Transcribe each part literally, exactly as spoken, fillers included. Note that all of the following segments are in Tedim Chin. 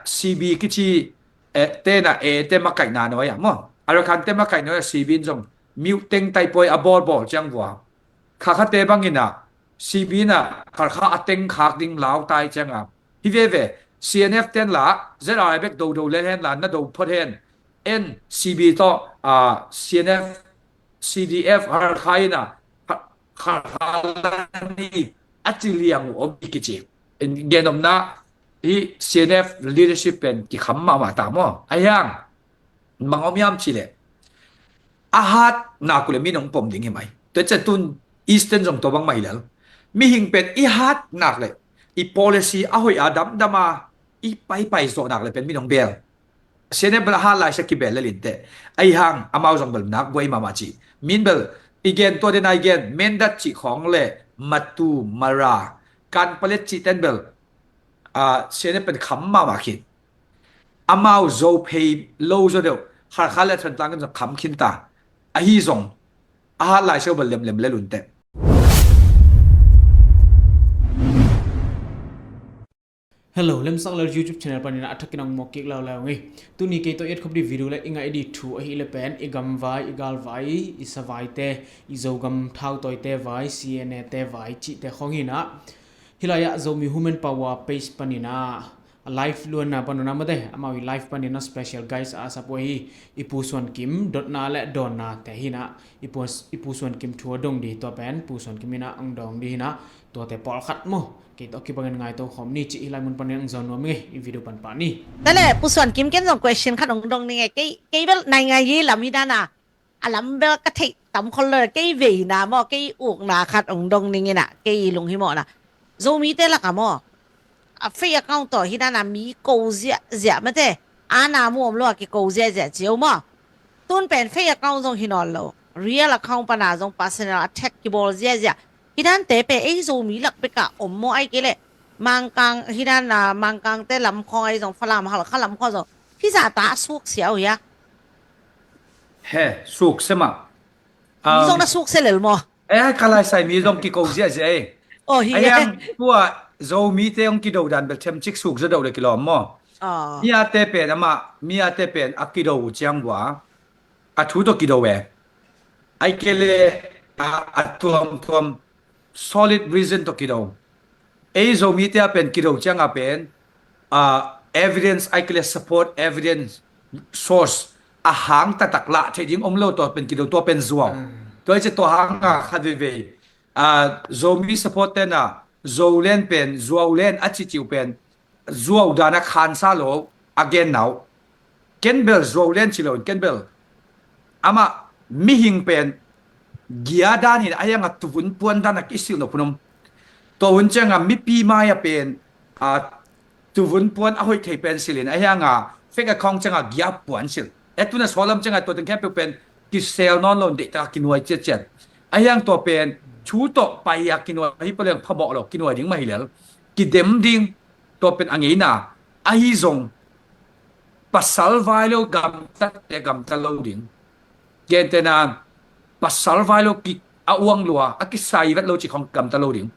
C B kici, eh, tena A te makaihna nawi ah maw, Arakan te makaihna nawi ah C B in zong miuhteng taipawi a bawlbawl ciang vua, khakhate bangin ah C B in ah Khalkha a teng khak ding lautai cianga, hi veve, C N F ten la Z R I bek dodo lel hen la na do phot hen, en C B tawh, ah, C N F, C D F Khalkha in ah, Kha-, Khalkha la ni a ci liang uh om hi kici. Genomna hi C N F leadership pen kikham mahmah ta maw. A hiang bang om hiam cileh, a hat nak uh le min hong pom ding hi mai. Tua ciang tun Eastern zong tua bang mah hi lel. Mihing pen i hat nak le i policy a hoih a damdam a i paipai zawh nak le pen min hong bel. C N F bel a hat laisia kibel lel inteh. Ahi hang amau zong bel nak buai mahmah ci. Min bel i gen tua den a i gen Mindat cih khawng le Matu, Mara, Kanpalet cih ten bel, ah, C N F pen kham mahmah khin. Amau Zo phei lo zaw deuh, Khalkha le Thantlang in zong kham khin ta. Ahi zong a hat laisia uh bel lemlem lel unteh. Hello, Lemsak Lal YouTube channel panin a thakin ang mawk kik laulai ung ei. Tuni kei tawh i et khop dih video le i ngaih dih thu ahih le pen i gamvai, i galvai, i savaite, i Zogam thautawite vai, C N A te vai cihte khawng hi in ah. Hih lai-ah Zomi Human Power page panin ah a live luanna pan un ah mate, amau i live panin ah special guest a sap uh ahi i Pu Suan Kim dotna le dawnnate hi in ah, i Pu, i Pu Suan Kim thu a dong dih, tua pen Pu Suan Kim in ah ang dawng dih hi in ah, tuate pawlkhat maw, kei tawh kibangin ngaito khawm ni cih hih lai mun panin ang zawn nuam ing ei, i video pan pah ni. Tale, Pu Suan Kim, ken zong question khat hong dong ning ei, kei, kei bel naingai hi lam hi dan a, a lam bel ka theih tam khol lo, kei veina maw, kei ukna khat hong dong ning in ah, kei lunghimawhna. Zomite lakah maw, a fake account tawh hi dan a mi ko ziahziah mate, a na mu om lo a kiko ziahziah cio maw. Tun pen fake account zong hi nawn lo, real account pana zong personal attack kibawl ziahziah. Hi dante pen ei Zomi lak bekah om maw, ai kei leh Mangkang, hi dan a Mangkangte lam khawng ahi zong, Falam, Halkha lam khawng zong hi zahta a suksia uh hia? He, suksia mah. Mi zong na suksia lel maw? Eh, ka laisai mi zong kiko ziahziah ei. Oh, hi. Ahiang tua Zomite hong kido dan bel themcik suk zaw deuh le kilawm maw? Mi ate pen amah, mi ate pen a kido uh ciang vua a thu tawh kido e. Ai kei le a, a tuamtuam solid reason tawh kido. Ei Zomite a pen kido cianga pen, ah, evidence, ai kei le support evidence, source a hang taktak lah theih ding om lo, tua pen kido, tua pen zuau. Tua hi ci tua hanga khat veivei, ah, Zomi support tena Zolen pen, Zuaulen a ciciu pen zuau dana khansa lo a genna uh. Ken bel Zuaulen ci loin, ken bel amah mihing pen gia dan in a hianga tuvun puan dana kisilh nop hun om. Tua hun cianga mipi mai-a pen, a, tuvun puan a hoih thei pen silhin a hianga fake account cianga gia puan silh. E tuna sawlam cianga tua teng khempeuh pen kisel nawn lo, deihtak a kinuai ciatciat. A hiang tua pen thu tawh pai-a kinuai hi paliang phamawh lo, kinuai ding mah hi lel. Kidem ding, tua pen a ngeina. Ahi zong pasal vai lo gamtate gamta lo ding. Gentena pasal vai lo ki a uang lua, a kisai vet lo ci khong gamta lo ding.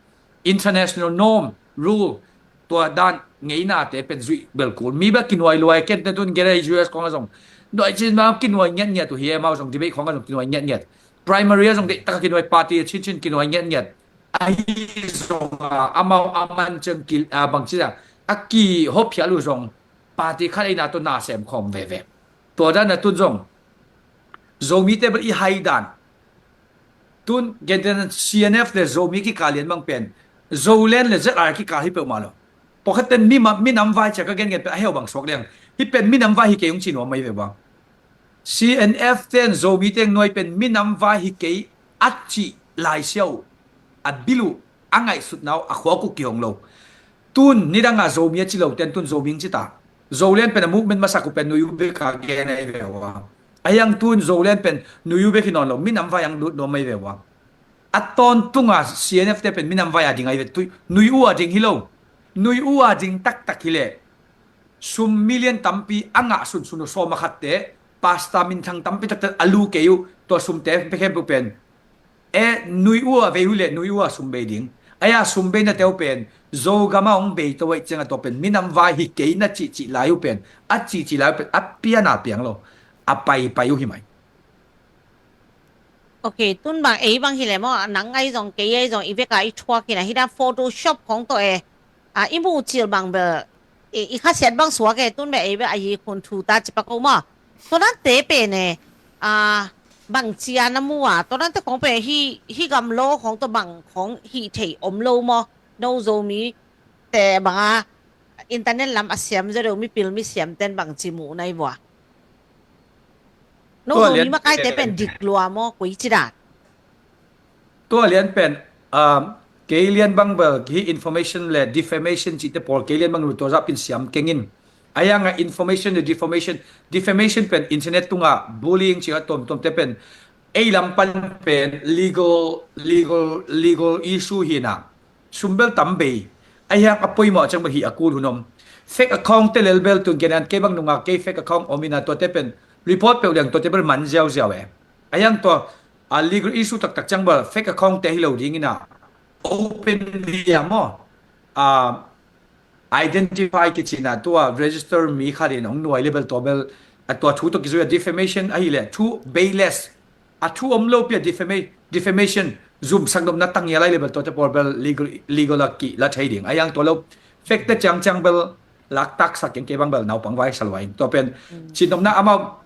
International norm, rule, tua dan ngeinate pen zuih belkul. Mi bek kinuai luai, kente tun gere U S khong a zong nuai cin ma kinuai ngiatngiat uh hi e, mau zong debate khong a zong kinuai ngiatngiat. Primary a zong deihtak a kinuai, party a cincin kinuai ngiatngiat. Ahi zong a, amau a man ciang ki, a, bangci a, a kihophial uh zong party khat eina tawh na sem khawm veve. Tua dan a tun zong Zomite bel i hai dan. Tun gentena C N F le Zomi kikal lian bang pen Zolen le Z R kikal hi peuhmah lo. Pawlkhat pen mi ma, minam vai cia ka gengen pen a heu bang suak liang. Hi pen minam vai hi kei hong ci nuam mai ve bang. C N F ten Zomi teng nuai pen minam vai hi kei a cih laisiau a bil uh a ngaihsutna uh a khuak uh kihong lo. Tun nidanga Zomi a ci lo ten tun Zomi hong ci ta. Zolen pen a movement masak uh pen nuiu bek a gen ahi ve ua. A hiang tun Zolen pen nuiu bek hi nawn lo, minam vai ang lut nuam ahi ve ua. A tawntunga C N F te pen minam vai a ding ahi ve, tui, nuiu a ding hi lo. Nuiu a ding taktak hi leh sum million tampi a ngah sunsun uh sawm a khatte, pasta minthang tampi taktak a lu kei uh, tua sumte pe khempeuh pen e, nuiu a vei uh leh nuiu a sum bei ding. Ahi a sum bei na teu pen Zogam a hong bei to uh ahih ciangin tua pen minam vai hi kei na cihcih lai uh pen, a cihcih lai uh pen a pian a piang lo, a paipai uh hi mai. Ok, tun bang ei bang hi le maw, nang ahi zong kei ahi zong i vek a i thuak hi na, hi na Photoshop khong tawh e, a, i muh cil bang bel i, i khasiat bang suak e, tun bel ei bel a yi khun thu ta ci pak uh maw. Tua nate pen e, a, bang ci a na mu a, tua nate khong pen hi, hi gam lo khong tawh bang khong hih theih om lo maw. No Zomi te bang a internet lam a siam zaw deuh mipil misiam ten bang ci muh na i vua. No Zomi makai te pen dik lua maw, koi ci dan. Tua lian pen, um, kei lian bang bel hi information le defamation cihte pawl kei lian bang bel tua zah pin siam keng in. Ahi hang a information le defamation, defamation pen internet tungah bullying cih a tuamtuamte pen ei lam pan pen legal, legal, legal issue hi na. Sum bel tam bei. Ahi hang a poimawh ciang bel hi a kul hun om. Fake account te lel bel tun gen an kei bang nungak kei fake account om hi na tuate pen report peuh liang tuate bel man ziauziau e. Ahi hang tua a legal issue taktak ciang bel fake account te hi lo ding hi na. Open media maw. A identify kici na tua register mi khat in hong nuai le bel tua bel a tua thu tawh kizui a defamation ahi le thu baseless a thu om lo pi a defama-, defamation zumsak nopna tang hi a lai le bel tuate pawl bel legal, legal a kih la thei ding. Ahi hang tua lo fake te ciangciang bel lak taksak keng kei bang bel naupang vai sa lua in. Tua pen cih nopna amau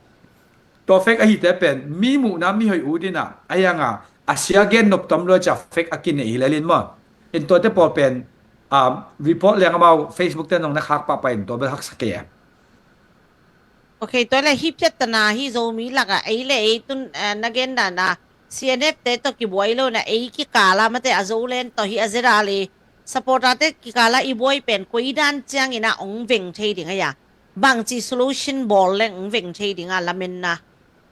tua fake ahi te pen mi muhna mi hoih ut in a, ahi hang a a sia gen nop tom lua cia fake a kinei hi le lin maw. In tuate pawl pen, um, report liang amau Facebook te nong na khak pahpah in tua bel haksa kei a. Ok, tua le hi piat tana hi Zomi lak a ei le ei tun, eh, na gen dan a C N F te tawh kibuai lo na ei kikal a mate a Zoland tawh hi a zera le supporter te kikal a i buai pen koi dan ciang in a ong veng thei ding a ya. Bang ci solution bawl leng ong veng thei ding a lamen na.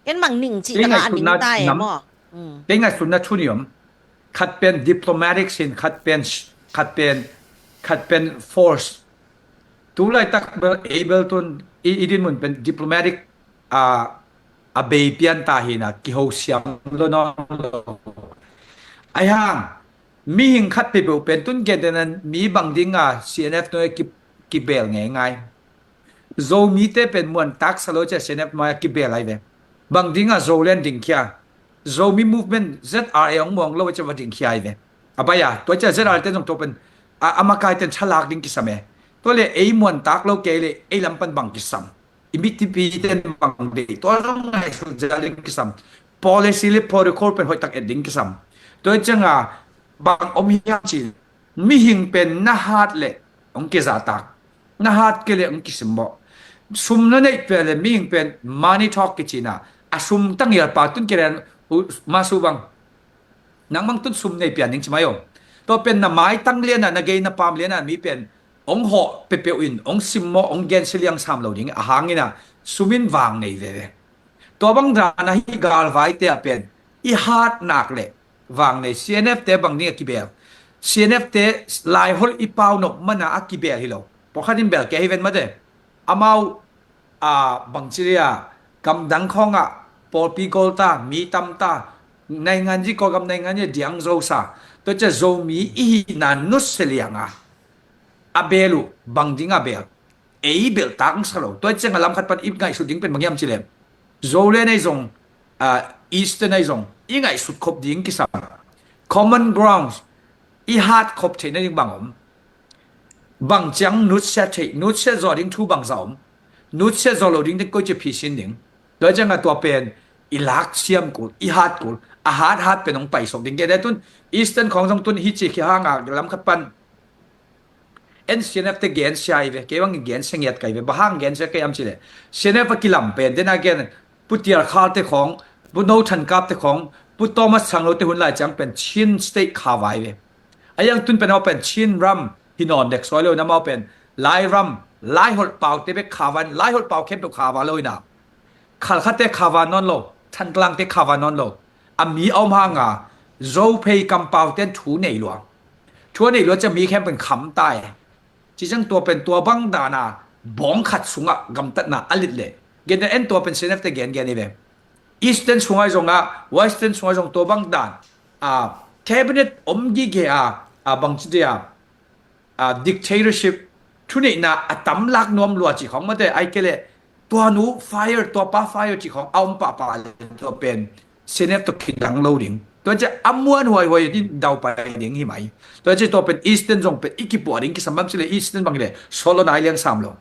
Ken bang ning ci taka a ning ta e maw. Kei ngaihsutna thu ni om. Khat pen diplomatic sin, khat pen, khat pen, khat pen force. Tu laitak bel ei bel tun i, i dinmun pen diplomatic a, a bei pian ta hi na kiho siam lo nawn lo. Ahi hang mihing khat peuhpeuh pen tun gen te nan mi bang ding a C N F nuai ki, kibel ngeingai. Zomite pen muan taksa lo cia C N F mai a kibel ai ve. Bang ding a Zoland ding khia. Zomi movement Z R A hong muang lo cia va ding khia ai ve. A bai a, tua cia Z R A te zong tua pen a, a makai ten thalak ding kisam e. Tua le ei muan tak lo kei le ei lam pan bang kisam. I mitipi ten bang dei. Tua zong ngaihsut zia ding kisam. Policy le protocol pen hoih tak et ding kisam. Tua ciang a bang om hiam ci. Mihing pen na hat le hong kizahtak. Na hat kei le hong kisimmawh. Sum na neih pia le mihing pen money talk kici na. A sum tangial pa tun kei le masu bang. Nang bang tun sum nei pian ding ci mai om. Tua pen na maitang lian a, na gei na pam lian a mi pen hong hawh peuhpeuh in, hong simmawh, hong gensia liang sam lo ding a hang in a sum in vang nei veve. Tua bang dan a hi galvai te a pen i hat nak le vang nei. C N F te bang ding a kibel. C N F te Laiholh i pau nop man a a kibel hi lo. Pawlkhat in bel kei hi ven mate. Amau a bang ci ria gamdang khawng ah pawlpi gol ta, mi tam ta, naingan zi kawlgam naingan zi diang zo sa. Tua cia Zomi i hihna nutsia liang a a bel uh bang ding a bel. Ei belh tang sa lo. Tua ciang a lam khat pan i ngaihsut ding pen bang hiam ci lem. Zoland ahi zong, a, Eastern ahi zong i ngaihsut khop ding kisam. Common grounds i hat khop theihna ding bang om. Bang ciang nutsia theih, nutsia zaw ding thu bang za om. Nutsia zaw lo ding ding koi cia phisin ding. Tua ciang a tua pen i lak siam kul, i hat kul, a hat hat pen hong paisok ding. Kei tun Eastern khawng zong tun hi ci khi hang a lam khat pan N C N F te gensia ai ve, kei bang gensia ngiat kai ve, bang hang gensia kei am ci le. C N F a kilam pen, den a gen, Pu Tial Khal te khawng, Pu No Than Kap te khawng, Pu Thomas Thang Lo te hun lai ciang pen Chin State kha vai ve. A yang tun pen amau pen Chin ram hi nawn dek suai lo in amau pen Lai ram, Laiholh pau te bek kha vai, Laiholh pau khempeuh kha vai lo in a. Khalkha te kha vai nawn lo, Thantlang te kha vai nawn lo. A mi a om hang a, Zophei kampau ten thu nei lua. Thu a nei lua cia mi khempeuh in kham ta e. Ci ciang tua pen tua bang dan a bawng khat sungah gamtatna a lit le. Gen dan en tua pen C N F te gen gen i ve. Eastern sungah zong a, Western sungah zong tua bang dan a cabinet om gige a, a bangci dia, a dictatorship, thuneihna a tam lak nuam lua cih khawng mate, ai kei leh tua nu fire, tua pa fire cih khawng a om pahpah le tua pen C N F tawh kidang lo ding. Tua ciah a muan huaihuai in dau pai ding hi mai. Tua ciah tua pen Eastern zong pen i kipuah ding kisam bang ci leh Eastern bang hi leh sawt lo nai liang sam lo.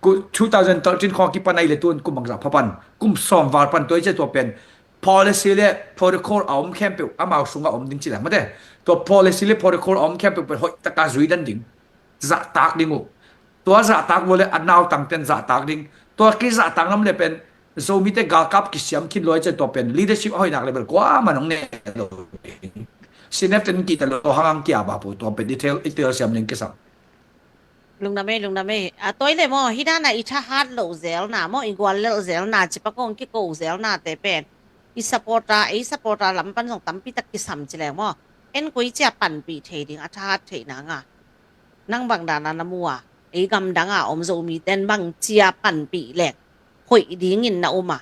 Ku two thousand thirteen khawng kipan ai le tun kum bangzah pha pan, kum sawm val pan tua i ciah tua pen policy le protocol a om khempeuh amau sungah om ding ci leh mate. Tua policy le protocol a om khempeuh pen hoih taka zui dan ding. Zahtak ding uh. Tua zahtak uh le a nautang ten zahtak ding. Tua kizahtak nam le pen Zomite galkap kisiam khin luai ciah tua pen leadership a hoihnak le bel kuaman hong ne lo ding. C N F ten kihta lo hangang kia ba pu tua pen i tel, i tel siam ding kisam. Lungdam ei, lungdam ei. A toi le maw, hi dana i thahat loh zelna maw, i gual lelh zelna, cipa kong kiko zelna te pen i supporter, ei supporter lam pan zong tampi tak kisam ci leng maw, en koi cia panpih thei ding a thahat theihna nga. Nang bang dana na mu a, ei gamdang a om Zomi ten bang cia panpih leng hoih dingin na um a?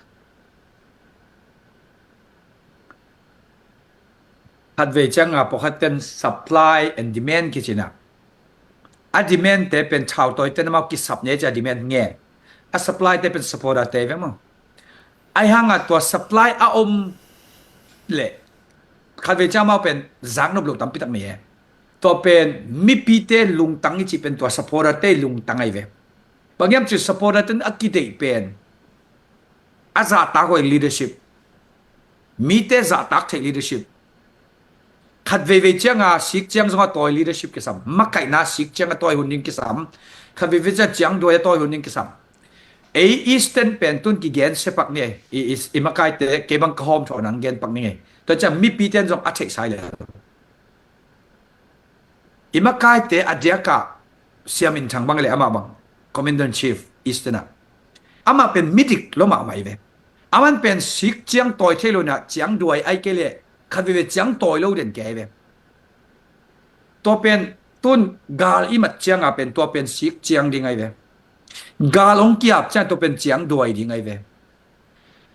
Khatvei cianga pawkhat ten supply and demand kicina, a demand te pen thau tawi ten amau kisap ne cia demand nge, a supply te pen supporter te ve maw. Ai hanga tua supply a om le khatvei cianga amau pen zaknop lo tampi tak nei e. Tua pen mipite lungtang i ci pen tua supporter te lungtang ai ve. Bang hiam ci supporter ten a kideih pen a zahtak huai leadership, mite zahtak theih leadership. Khat veivei cianga sik ciang zonga tawi leadership kisam, makaihna sik cianga tawi hun ding kisam, khat veivei ciang ciang duai a tawi hun ding kisam. Ei Eastern pen tun kigen se pak ni ei, i, i, i makaite kei bang ka hawm thaw nang gen pak ni ngei. Tua ciang mipite zong a theihsai le i makaite a diaka Siam In Thang bang le amah bang Commander in Chief Eastern ah, amah pen midik lo mahmah i ve. Aman pen sik ciang tawi thei lo na ciang duai ai kei le khat veve ciang tawi lo den kei ai ve. Tua pen tun gal i mat cianga pen tua pen sik ciang ding ai ve. Gal ong kiap ciang tua pen ciang duai ding ai ve.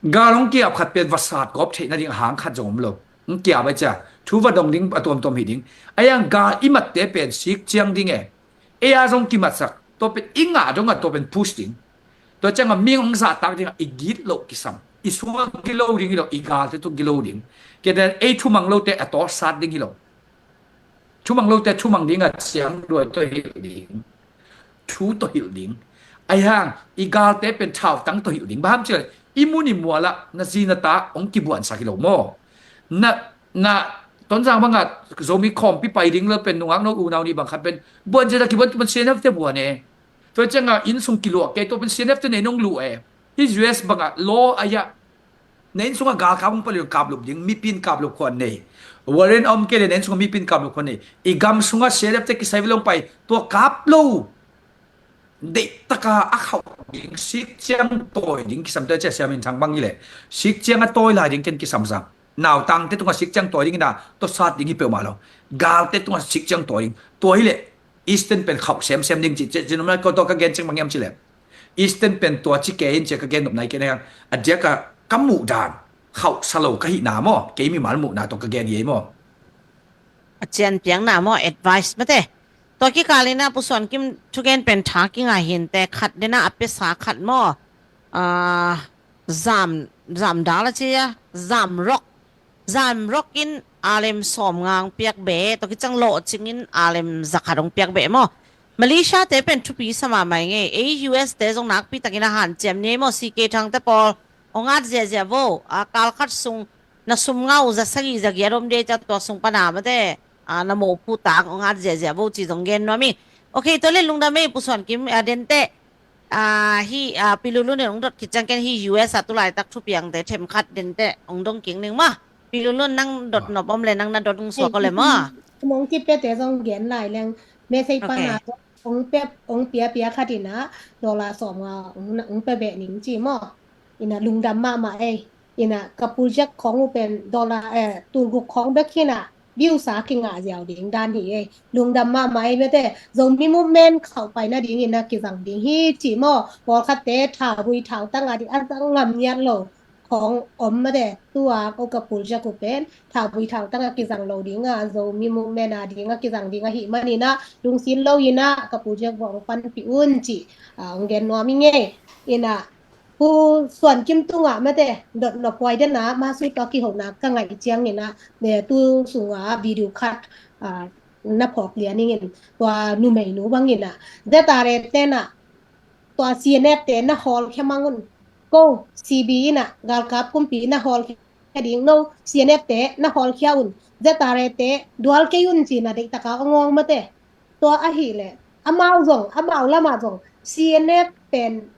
Gal hong kiap khat pen va sat gawp theih nading a hang khat zong om lo. Hong kiap a cia thu va dong ding a tuamtuam hi ding. A yang gal i matte pen sik ciang ding e. Ei a zong kimatsak tua pen i ngah dong a tua pen push ding. Tua cianga ming hong zahtak ding a i git loh kisam, i sungah gilo ding hi lo, i galte tu gilo ding. Kei ei thumang lote a tawsat ding hi lo. Thumang lote thumang ding a ciang duai tawh hilh ding. Thu tawh hilh ding. Aihang i galte pen thautang tawh hilh ding. Baham cial i mun i mualah na zi na ta hong kibuansak hi lo maw? Na, na Tonzang bangah Zomi khawmpi pai ding lo pen nungak no unau nih bang khat pen buan zia kibuan tu pen C N F te buan e. Tua cianga inn sung kiluah kei tua pen C N F te nei nong luh e. Hi U S bangah law a yah na inn sungah galkap hong palil kaplup ding, mipin kaplup khuan nei. Warrant a om kei le na inn sungah mipin kaplup khuan nei. I gam sungah C N F te kisai vilong pai tua kap lo. Deihtaka a khauh ding, sik ciang tawi ding kisam tua cia Siam In Thang bang hi le sik ciang a tawi lai ding ken kisam sang. Nautangte tungah sik ciang tawi ding ina tua sat ding hi peuhmah lo. Galte tungah sik ciang tawi ding tua hi le Eastern pen khauh semsem ding ci, ci, ci nopna ko tawh ka gen cing bang hiam ci le Eastern pen tua ci kei in cia ka gen nopna i kei na hiang a diaka ka muh dan khauh sa lo ka hihna maw, kei mimal muhna tawh ka gen hi ei maw? A cian piangna maw, advice mate. Tua kikal ina Pu Suan Kim thugen pen tha kinga hinte, khat dena a pesa khat maw, a, zam, zam dal a cia, zam rok. Zam rok in alem sawm ngang piak be, tua kicang lawh cingin alem zakhat hong piak be maw? Malaysia te pen thupi sama mai ngei, ei U S te zong nakpi takin a hanciam ni maw, C K Thang te pawl hong at ziazia vo, a kal khat sung na sum ngau za sagi za giat om de ca tua sung pana mate, a, na mawphu tak hong at ziazia vo ci zong gen nuam i. Ok, tua le lungdam ei Pu Suan Kim, a, dente, a, hi, a, Pi Lulun in hong dot khit ciang ken hi U S a tulaitak thupiangte themkhat dente hong dong king ning maw. Pi Lulun nang dot nop om le nang na dot hong suak o le maw. Mong kipiate zong gen lai leng message pana zong hong pia, hong pia pia khat ina dollar sawm nga hong, hong pia beh ning ci maw. Ina lungdam mahmah ei. Ina ka project khawng uh pen dollar, eh, tulguk khawng bek hi na views a kingah ziau ding dan hi ei. Lungdam mahmah ei mate, Zomi movement khauh pai nading ina kizang ding hi ci maw. Pawlkhatte thau hui thau tang a ding a zang ngam ngiat lo. khawng om mate, tua ko ka pulziak uh pen thaubui thautang a kizang lo ding a, Zomi movement a ding a kizang ding ahih manin ah lungsin lo in ah ka pulziak bawng panpih un ci, ah, hong gen nuam i ngei. In ah Pu Suan Kim tungah mate dot nop huai den ah masu tua kihona ka ngaih ciangin ah, tu sungah video khat, ah, na phawk lian ingin, tua numeinu bangin ah ZRA ten ah tua CNF te na hawlkhia mang un. Ko CB in ah galkap kumpi na hawlkhia ding, no CNF te na hawlkhia un, ZRA te dual kei un ci-in ah deihtaka hong awng mate. Tua ahih leh amau zong, amau lamah zong CNF pen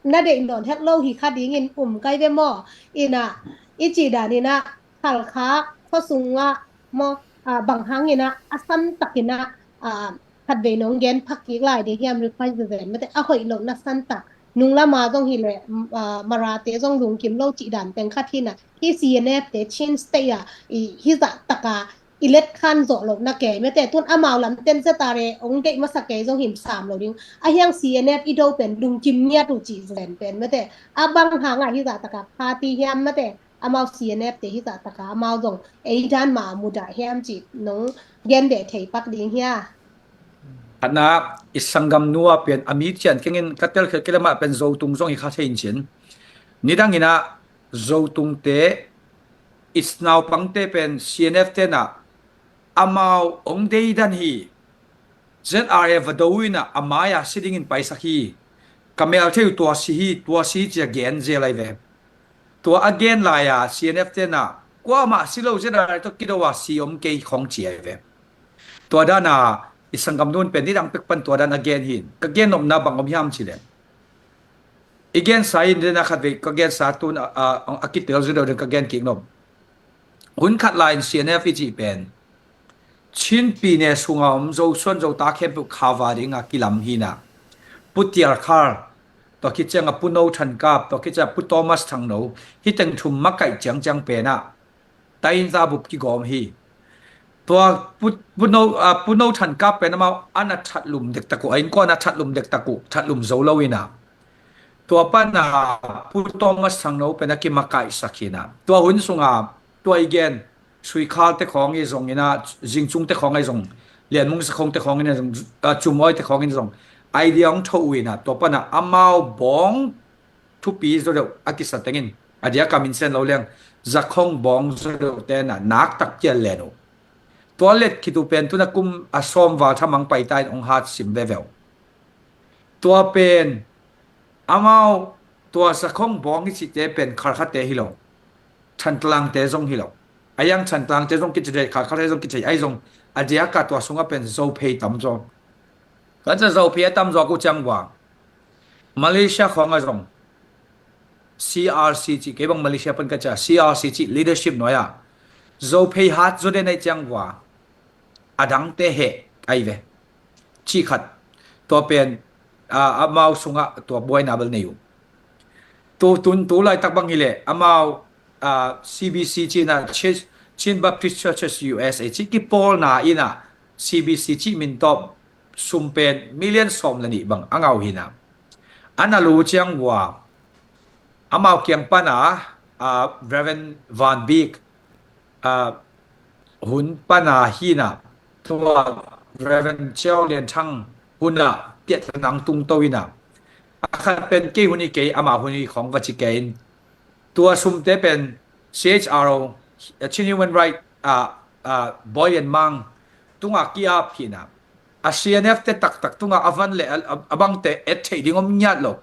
na deih nawn het lo hi kha dingin um kai ve maw? In ah i cih danin ah Khalkha khuasungah maw, ah, bang hangin ah a santakin ah, ah, khatvei nong gen phak kik lai ding hiam, request zen mate, a hoih lohna santak, nung lama zong hi leh, ah, Marate zong lungkim lo cih dan teng khat hi in ah, hi CNF te Chin State ah i hizah taka i letkhan zawh lohna kei mate, tun amau lamten ZRA hong deih masa kei zong hi in sam lo ding. A hiang CNF i do pen lungkim ngiat uh cih zen pen mate, a bang hangah hizah taka party hiam mate, amau CNF te hizah taka amau zong ei dan mah mudah hiam cih nong gen beh thei pak ding hia? Khatna, i sanggamnu a pen a mi cian kengin ka telkhial kei lamah pen Zotung zong hi kha thei in cin. Nidangin ah Zotung te, i naupangte pen CNF ten ah amau hong deidan hi. ZRA va do in ah a mai-a si dingin paisak hi. Ka mel thei uh tua si hi, tua si hi ci-a gen zel ai ve. Tua a gen lai-a CNF ten ah kuamah si lo, ZRA tawh kido a si om kei khong ci ai ve. Tua dan a i sanggamnu in pen nidang pek pan tua dan a gen hi. Ka gen nopna bang om hiam cih leh, i gensa in den a khatvei ka gensa tun a, a, a kitel zaw deuh den ka gen kik nop. Hun khat lai-in CNF i cih pen Chin pyine sunga om Zosuan Zota khempeuh kha va ding a kilam hi in ah, Pu Tiar Khar, tua khit ciang a Pu No Than Kap, tua khit ciang a Pu Thomas Thang No, hih teng thum makaih ciangciang pen ah Tainza bup kigawm hi. Tua Pu, Pu No, ah, Pu No Than Kap pen amau an a thatlum dektak uh, a innkuan a thatlum dektak uh, thatlum zo lo in ah, tua pan a Pu Thomas Thang No pen a kimakaihsak hi in ah, tua hun sunga tua i gen Suikhal te khawng i zong in ah, Zingcung te khawng i zong, Lian Mung Za Khong te khawng in a zong, ah, Cum Awi te khawng in zong idea hong tho uh in ah, tua pan a amau bawng thupi zaw deuh a kisa tengin, a diak a min sen lo leng, Za Khong bawng zaw deuh ten ah naktak kial len uh. Tua let khit uh pen tun a kum a sawm val thamang paita in hong hat sim veve uh. Tua pen amau, tua Za Khong bawng i cihte pen Khalkhate hi lo, Thantlang te zong hi lo. A hiang Thantlang te zong kici thei, Khalkha te zong kici thei, ahi zong a diak a tua sungah pen Zophei tam zaw. Kan ca Zophei a tam zaw uh ciang vua Malaysia khawng a zong, CRC cih, kei bang Malaysia pan ka ci a, CRC cih leadership nuai-ah Zophei hat zaw den ahih ciang vua a dangte heh ai ve. Cih khat, tua pen, ah, amau sungah tua buaina bel nei uh. Tu, tun, tu laitak bang hi leh amau, ah, CBC cih in ah, Chi-, Chin Baptist Churches U S A cih kipawlna in ah CBC cih min tawh sum pen million sawm le nih bang a ngah uh hi in ah. A na lu ciang vua amau kiang pan a, ah, Reverend Van Bik, ah, hun pan a hi in ah, tua Reverend Ciau Lian Thang hun ah piahtana hong tungto in ah, a khat pen kei hun hi kei, amah hun hi khawng va ci kei in, tua sumte pen CHRO, Chin Human Right, ah, ah, Boy and Mang tungah ki-ap hi in ah, a CNF te taktak tungah a van le a, a, a bangte et theih ding om ngiat lo.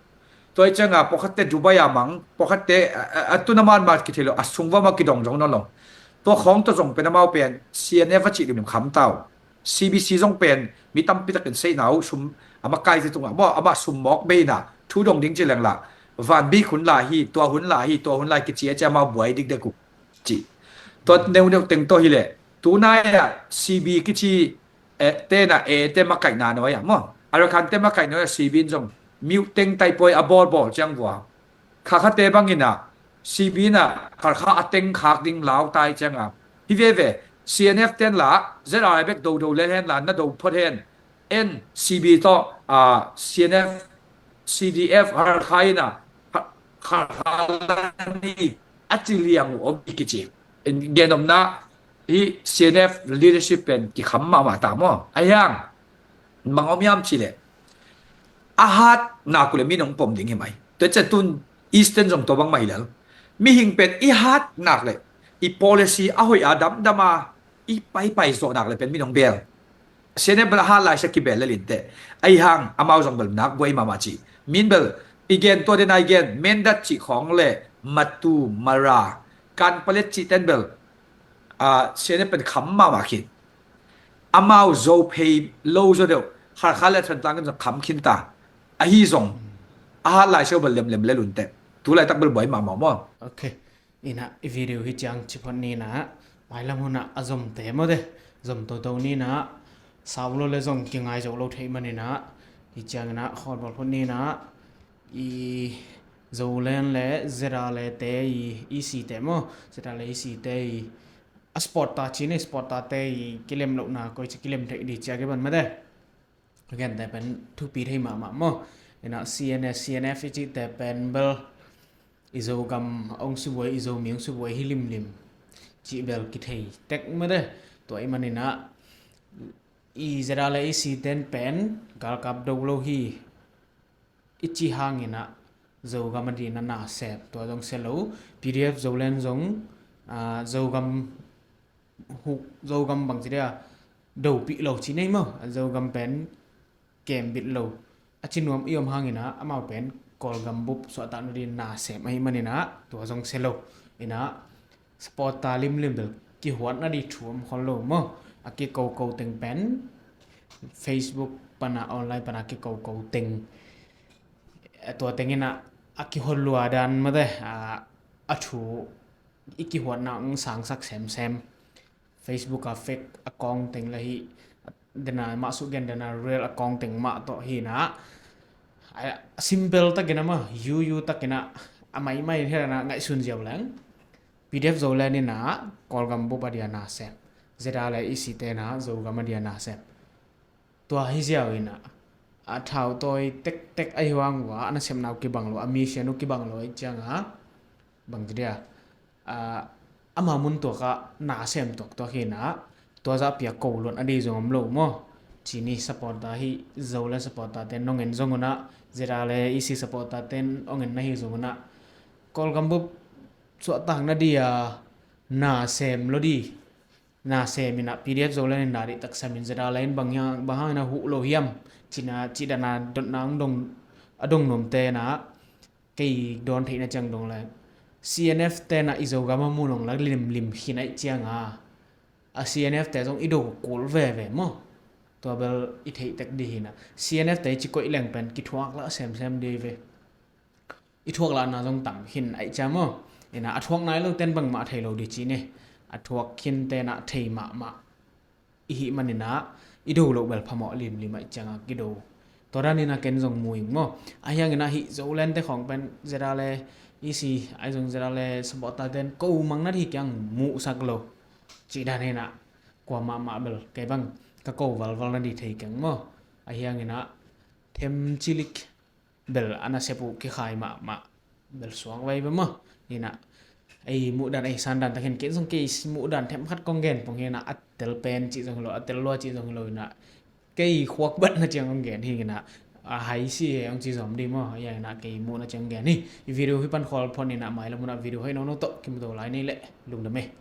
Tua ahih ciangin pawlkhatte Dubai ah mang, pawlkhatte a, a, a tun a man man kithei lo, a sung va mang kidong zong nawn lo. Tua khawng tawh zong pen amau pen CNF a cih limlim kham ta uh. CBC zong pen mi tampi takin seihna uh, sum a makai zia tungah maw, amah sum mawk bei in ah thu dong ding ci leng lah, Van Bik hun lai hi, tua hun lai hi, tua hun lai kici a ci amau buai dikdek uh ci. Tua neuneu teng tawh hi leh, tunai ah CB kici, eh, te in ah, eh, te makaihna nuai ah maw, Arakan te makaihna nuai ah CB in zong miuh teng taipawi a bawlbawl ciang vua, Khalkhate bang in ah CB in ah Khalkha a teng khak ding lau ta ahih ciang a, hi veve, CNF ten lah ZRA bek dodo lel hen la, na do phot hen, en CB tawh, ah, CNF, CDF Khalkha in ah, Kha-, Khalkha la ni, a ci liang uh om hi kici. Gen omna hi C N F leadership pen kikham mahmah ta maw. A hiang bang om hiam cih leh a hat nak uh leh mi nong pom ding hi mai. Tua ciang tun Eastern zong tua bangmah hi lel. Mihing pen i hat nak leh i policy a hoih a damdam a i paipai zawh nak leh pen mi nong bel. C N F bel a hat lai sia kibel lel inteh. A hiang amau zong bel nak buai mahmah ci. Min bel i gen tua den a i gen Mindat cih khawng leh Matu, Mara, Kanpalet cih ten bel, ah, C N F pen kham mahmah khin. Amau Zo phei lo zaw deuh, Hakha leh Thantlang in zong kham khin ta. Ahi zong a hat lai sia uh bel lemlem lel unteh. Tu laitak bel buai mahmah maw. Ok. Ina i video hi ciang ci phot ni na, mailam hun ah a zomte maw te, zom toto ni na, sau lo leh zong kingai zo lo thei man ina, hi ciang ina khawl bawl phot ni na, i Zoland leh ZRA leh te i EC te maw, ZRA leh EC te i a supporter ci ni, supporter te i kilem lohna koici kilem theih di ciang kiban mate. Gente pen thupi thei mahmah maw. Ina C N S, C N F i cihte pen bel i Zogam a hong subuai, i Zomi hong subuai hi limlim cih bel kithei tek mate. Tua i man ina i ZRA leh EC ten pen galkap do lo hi i ci hang ina Zogam a dina na sem, tua zong sia lo. PDF Zoland zong, ah, Zogam huk, Zogam bang ci dia, dopih lo ci nei maw, Zogam pen kembit lo. A ci nuam i om hang ina amau pen Kawlgam bup suahtakna dina na sem ahi man ina tua zong sia lo. Ina supporter limlim bel kihuatna di thu om khol lo maw. A kikoko teng pen Facebook pana, online pana kikoko teng, tua teng ina a kihon lua dan mate, a, a thu i kihuatna hong sangsak semsem. Facebook a fake account teng leh hi, dena mah suh gen dena real account teng mah tawh hi na. A simple takin a maw, yuyu takin a, a maimai hi na ngaihsun ziau leng. PDF Zoland ina Kawlgam bup a dia na sem, ZRA leh EC te na Zogam a dia na sem. Tua hi ziau ina a thautawi tektek ahi hang ua a nasepna uh kibang lo, a mission uh kibang lo ahi cianga bang ci dia, a, ama mun tuak ah na sem tuaktuak hi na, tua zah pia ko luat a di zong om lo maw. Ci ni supporter hi, Zoland supporter te nong en zong una, ZRA leh EC supporter te nong en na hi zong una, Kawlgam bup suahtakna dia na sem lo di. Na sem ina PDF Zoland in na dih taksa min ZRA leh in bang hang, bang hang ina huh lo hiam cina, ci dana dotna hong dong, a dong nuamte na kei dawn theihna ciang dong leh CNF te na i Zogam a mun hong lak limlim khin aih cianga a CNF te zong i do kul veve maw. Tua bel i theih tek di hi na. CNF te i ci koih leng pen kithuak lah semsem di ve. I thuak lahna zong tam khin aih ciang maw. Ina a thuak nai lo ten bangmah a thei lo di ci ni. A thuak khin te na thei mahmah i hih man ina i do loh bel phamawh limlim aih cianga kido. Tua dan ina ken zong mu ing maw. A hiang ina hih Zoland te khawng pen ZRA leh EC, ahi zong ZRA leh supporter ten ko mang na di kiang muhsak lo. Ci dan ina kua mahmah bel kei bang ka ko valval na di thei keng maw. A hiang ina them cilik bel a nasep uh kikhai mahmah bel suang vai bel maw. Ina ei muhdan ei sandan takin ken zong kei muhdan them khat kong gen pong hi na, a tel pen cih zong hi lo, a tel lua cih zong hi lo ina kei khuak bat na ciang kong gen hi ina a hai si he hong ci zom di maw. A hiang ina kei muhna ciang gen hi. I video hi pan khawl phot ina mailam hun ah video hoih nono tawh kimu to lai ni leh lungdam e.